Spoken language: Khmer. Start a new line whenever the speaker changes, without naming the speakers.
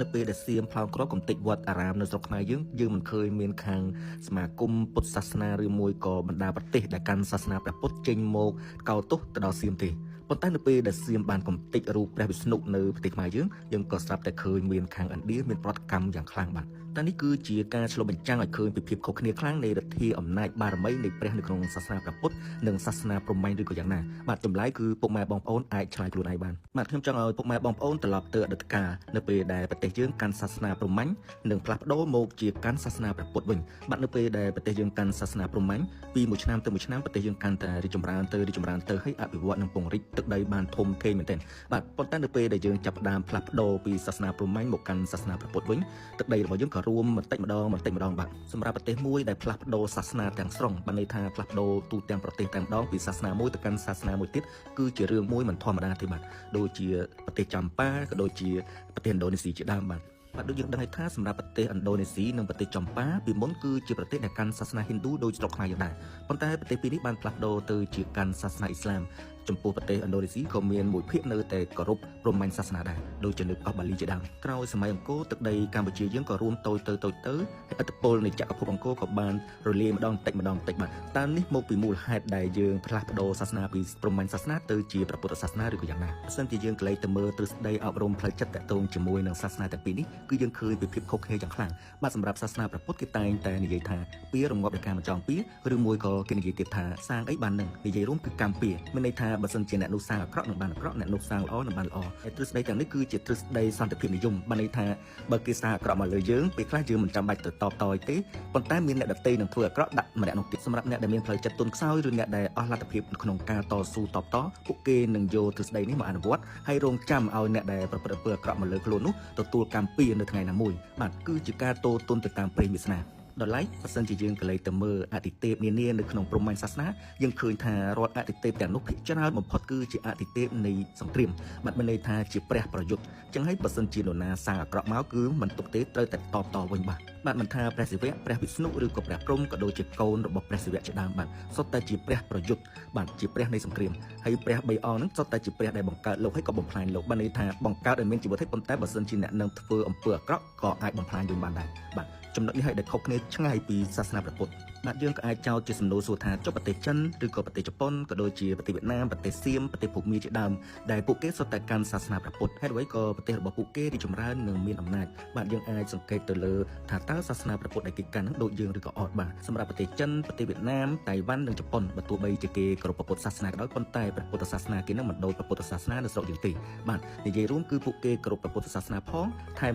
នៅពេលដែលសៀមផ្លោងគ្រាប់កំទេចវត្តអារាមនៅស្រុកខ្មែរយើងយើងមិនឃើញមានខាងសមាគមពុទ្ធសាសនាឬមួយក៏បណ្ដាប្រទេសដែលកាន់សាសនាព្រះពុទ្ធចេញមកកោតទោសទៅដល់សៀមទេប៉ុន្តែនៅពេលដែលសៀមបានកំទេចរូបព្រះវិស្ណុនៅប្រទេសខ្មែរយើងយើងក៏ស្រាប់តែឃើញមានខាងឥណ្ឌាមានប្រតិកម្មយ៉ាងខ្លាំងបាទតែនេះគឺជាការឆ្លុះបញ្ចាំងឲ្យឃើញពីភាពខុសគ្នាខ្លាំងនៃឫទ្ធាអំណាចបារមីនៃព្រះនៅក្នុងសាសនាព្រះពុទ្ធនិងសាសនាព្រហ្មញ្ញឬក៏យ៉ាងណាបាទចម្លើយគឺពុកម៉ែបងប្អូនអាចឆ្លើយខ្លួនឯងបានបាទខ្ញុំចង់ឲ្យពុកម៉ែបងប្អូនត្រឡប់ទៅអតីតកាលនៅពេលដែលប្រទេសយើងកាន់សាសនាព្រហ្មញ្ញនិងផ្លាស់ប្ដូរមកជាកាន់សាសនាព្រះពុទ្ធវិញបាទនៅពេលដែលប្រទេសយើងកាន់សាសនាព្រហ្មញ្ញពីមួយឆ្នាំទៅមួយឆ្នាំប្រទេសយើងកាន់តែរីកចម្រើនទៅរីកចម្រើនទៅហើយអភិវឌ្ឍនិងពង្រីកទឹកដីបានធំធេងមែនទែនបាទប៉ុន្តែនៅពេលដែលយើងចាប់ផ្ដើមផ្លាស់ប្ដូរពីសាសនាព្រហ្មញ្ញមកកាន់សាសនាព្រះពុទ្ធវិញទឹកដីរបស់យើងក៏រួមបន្តិចម្ដងបន្តិចម្ដងបាទសម្រាប់ប្រទេសមួយដែលផ្លាស់ប្ដូរសាសនាទាំងស្រុងបានន័យថាផ្លាស់ប្ដូរទូទាំងប្រទេសតែម្ដងពីសាសនាមួយទៅកាន់សាសនាមួយទៀតគឺជារឿងមួយមិនធម្មតាទេបាទដូចជាប្រទេសចម្ប៉ាក៏ដូចជាប្រទេសឥណ្ឌូនេស៊ីជាដើមបាទបាទដូចយើងដឹងហើយថាសម្រាប់ប្រទេសឥណ្ឌូនេស៊ីនិងប្រទេសចម្ប៉ាពីមុនគឺជាប្រទេសដែលកាន់សាសនាហិណ្ឌូដូចស្រុកខ្មែរយើងដែរប៉ុន្តែប្រទេសពីរនេះបានផ្លាស់ប្ដូរទៅជាកាន់សាសនាអ៊ីស្លាមចំពោះប្រទេសឥណ្ឌូនេស៊ីក៏មានមួយភាគនៅតែគោរពព្រហ្មញ្ញសាសនាដែរដូចជានៅកោះបាលីជាដើមក្រោយសម័យអង្គរទឹកដីកម្ពុជាយើងក៏រួមតូចទៅតូចទៅហើយឥទ្ធិពលនៃចក្រភពអង្គរក៏បានរលាយម្ដងតិចម្ដងតិចបាទតើនេះមកពីមូលហេតុដែលយើងផ្លាស់ប្ដូរសាសនាពីព្រហ្មញ្ញសាសនាទៅជាព្រះពុទ្ធសាសនាឬក៏យ៉ាងណាបើសិនជាយើងក្លែកទៅមើលទ្រឹស្ដីអប់រំផ្លូវចិត្តតាក់ទងជាមួយនឹងសាសនាទាំងពីរនេះគឺយើងឃើញពីភាពខុសគ្នាយ៉ាងខ្លាំងបាទសម្រាប់សាសនាព្រះពុទ្ធគេតែងតែនិយាយថាពៀរងាប់ដោយការមិនចង់ពៀឬមួយក៏គេនិយាយទៀតថាសាងអីបាននឹងនិយាយរួមគឺកម្មពៀមានន័យថាបើសិនជាអ្នកនោះសាងអាក្រក់នឹងបានអាក្រក់អ្នកនោះសាងល្អនឹងបានល្អហើយទ្រឹស្ដីទាំងនេះគឺជាទ្រឹស្ដីសន្តិភាពនិយមបានន័យថាបើគេសាងអាក្រក់មកលើយើងពេលខ្លះយើងមិនចាំបាច់ទៅតបតអីទេប៉ុន្តែមានអ្នកដទៃនឹងធ្វើអាក្រក់ដាក់ម្នាក់នោះទៀតសម្រាប់អ្នកដែលមានផ្លូវចិត្តទន់ខ្សោយឬអ្នកដែលអស់លទ្ធភាពក្នុងការតស៊ូតបតពួកគេនឹងយកទ្រឹស្ដីនេះមកអនុវត្តហើយរងចាំឲ្យអ្នកដែលប្រព្រឹត្តអំពើអាក្រក់មកលើខ្លួននោះទទួលកម្មពៀនៅថ្ងៃណាមួយបាទគឺជាការតទន់ទៅតាមព្រេងវាសនាដល់ឡែកបើសិនជាយើងក៏លេចទៅមើលអតិទេពនានានៅក្នុងព្រហ្មញ្ញសាសនាយើងឃើញថារាល់អតិទេពទាំងនោះភាគច្រើនបំផុតគឺជាអតិទេពនៃសង្គ្រាមបាទមានន័យថាជាព្រះប្រយុទ្ធចឹងហើយបើសិនជានរណាសាងអាក្រក់មកគឺមិនទុកទេត្រូវតែតបតវិញបាទបាទមិនថាព្រះសិវៈព្រះវិស្ណុឬក៏ព្រះព្រហ្មក៏ដូចជាកូនរបស់ព្រះសិវៈជាដើមបាទសុទ្ធតែជាព្រះប្រយុទ្ធបាទជាព្រះនៃសង្គ្រាមហើយព្រះបីអង្គហ្នឹងសុទ្ធតែជាព្រះដែលបង្កើតលោកហើយក៏បំផ្លាញលោកបាទន័យថាបង្កើតឲ្យមានជីវិតហើយប៉ុន្តែបើសិនជាអ្នកនឹងធ្វើអំពើអាក្រក់ក៏អាចបំផ្លាញយើងបានដែរបាទចំណុចនេះហើយដែលខុសគ្នាឆ្ងាយពីសាសនាព្រះពុទ្ធបាទយើងក៏អាចចោទជាសំណួរសួរថាចុះប្រទេសចិនឬក៏ប្រទេសជប៉ុនក៏ដូចជាប្រទេសវៀតណាមប្រទេសសៀមប្រទេសភូមាជាដើមដែលពួកគេសុទ្ធតែកាន់សាសនាព្រះពុទ្ធហេតុអ្វីក៏ប្រទេសរបស់ពួកគេរីកចម្រើននិងមានអំណាចបាទយើងអាចសង្កេតទៅលើថាតើសាសនាព្រះពុទ្ធដែលគេកាន់ហ្នឹងដូចយើងឬក៏អត់បាទសម្រាប់ប្រទេសចិនប្រទេសវៀតណាមតៃវ៉ាន់និងជប៉ុនបើទោះបីជាគេគោរពព្រះពុទ្ធសាសនាក៏ដោយប៉ុន្តែព្រះពុទ្ធសាសនាគេហ្នឹងមិនដូចព្រះពុទ្ធសាសនានៅស្រុកយើងទេបាទនិយាយរួមគឺពួកគេគោរពព្រះពុទ្ធសាសនាផងថែម